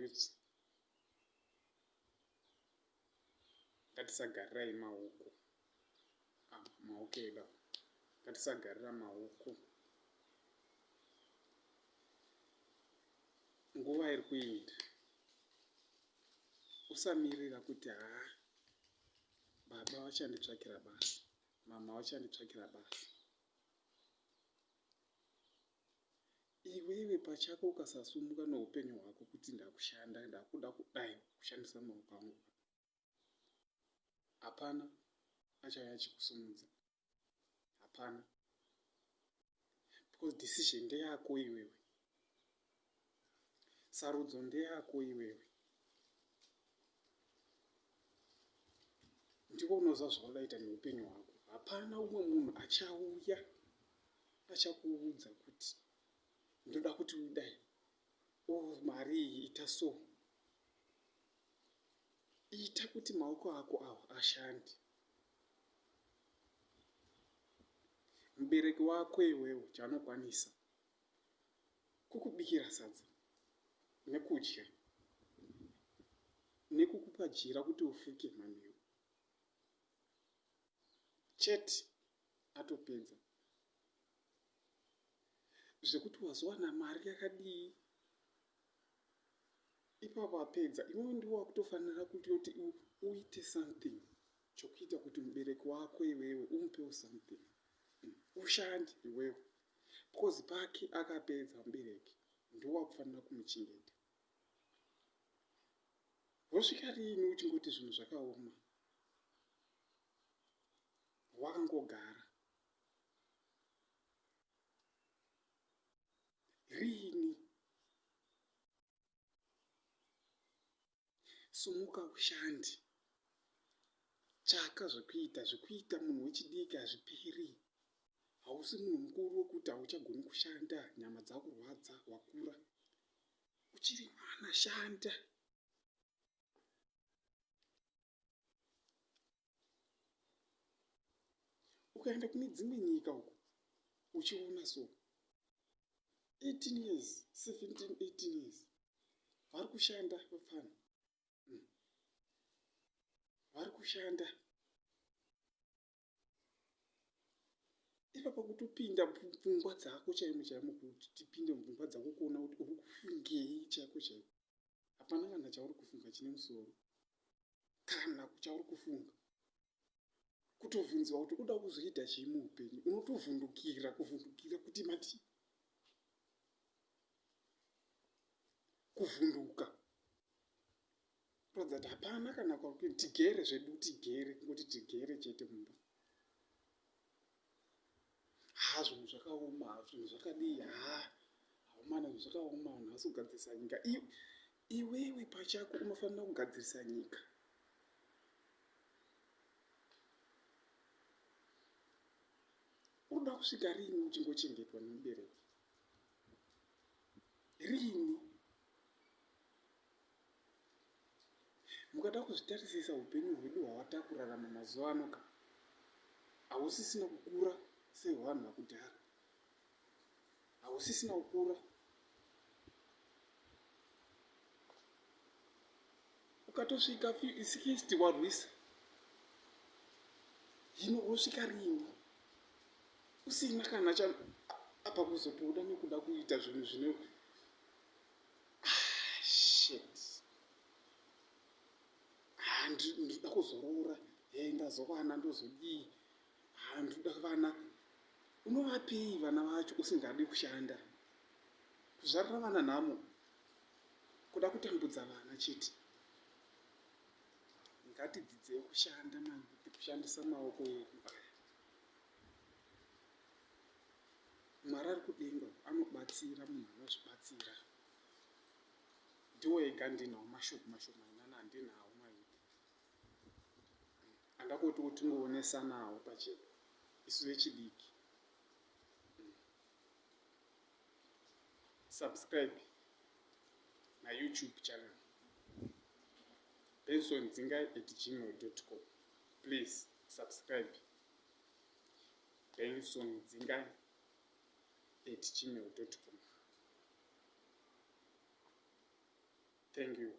Mayouths ngatisagarirai maoko ah, maoko edu awa ngatisagarira maoko nguva iri kuinda usamirira kuti haa baba vachanditsvakira basa mama vachanditsvakira basa Iwewe pachako ukasasumuka neupenyu hwako kuti ndakushanda ndakuda kudai kushandisa maoko angu hapana achauya achikusumudza hapana because decision ndeyako iwewe sarudzo ndeyako iwewe ndiwo unoziva zvaudaita neupenyu hwako hapana umwe munhu achauya achakuudza kuti ndoda kuti udai o oh, mari iyi ita so ita kuti maoko ako awa ashande mubereki wako iwewe chaanokwanisa kukubikira sadza nekudya nekukupa jira kuti ufuke manheru chete atopedza zvekuti wazowana mari yakadii ipapo apedza iwewe ndiwo wakutofanira kuti kuti uite something chokuita kuti mubereki wako iwewe umupewo something mm. ushande iwewe because pake akapedza mubereki ndiwo wakufanira kumuchengeta wosvika riini uchingoti zvinhu zvakaoma wakangogara riini sumuka ushande tsvaka zvekuita zvekuita munhu wechidiki hazviperi hausi munhu mukuru wekuti hauchagoni kushanda nyama dzakurwadza wakura uchiri mwana shanda Ukaenda kune dzimwe nyika uko uchiona so 18 years 17 18 years vari kushanda vapfana mm. vari kushanda ipapa kutopinda pfungwa dzako chaimo chaimo kuti tipinde mupfungwa dzako kuona kuti uri kufungei chaiko chaiko hapana kana chauri kufunga chine musoro kana chauri kufunga kutovhunziwa kuti uda kuzoita chii muupenyu unotovhundukira kuvhundukira kuti mati kuvhunduka kuratidza kuti hapana kana tigere zvedu tigere kungoti tigere chete mumba haa zvinhu zvakaoma zvinhu zvakadii haa haumana zvinhu zvakaoma vanhu havasi kugadzirisa nyika iwewe pachako unofanira kugadzirisa nyika unoda kusvika rini uchingochengetwa nemubereki rini Mukada kuzvitarisisa upenyu hwedu hwawatakurarama mazuva ano ka hausisina kukura sehwanhu vakudhara hausisina kukura ukatosvika 60 warwisa hino wosvika rini usina kana cha apa kuzotoda nekuda kuita zvinhu zvine ah, shit ah, ndinoda kuzoroora he ndazowana ndozodii ah, ndinoda vana unovapei vana vacho usingadi kushanda kuzvarira vana nhamo kuda kutambudza vana chete ngatidzidzei kushanda mani kushandisa maoko edu aya Mwari ari kudenga uko anobatsira munhu anozvibatsira. Ndiwo ega ndinawo mashoko mashomanana andinawo maiti. Andakoti kuti tingoonesanawo pachedu isu vechidiki. Subscribe my YouTube channel Benson Dzingai at gmail.com. Please subscribe. Benson Dzingai at gmail.com. Thank you.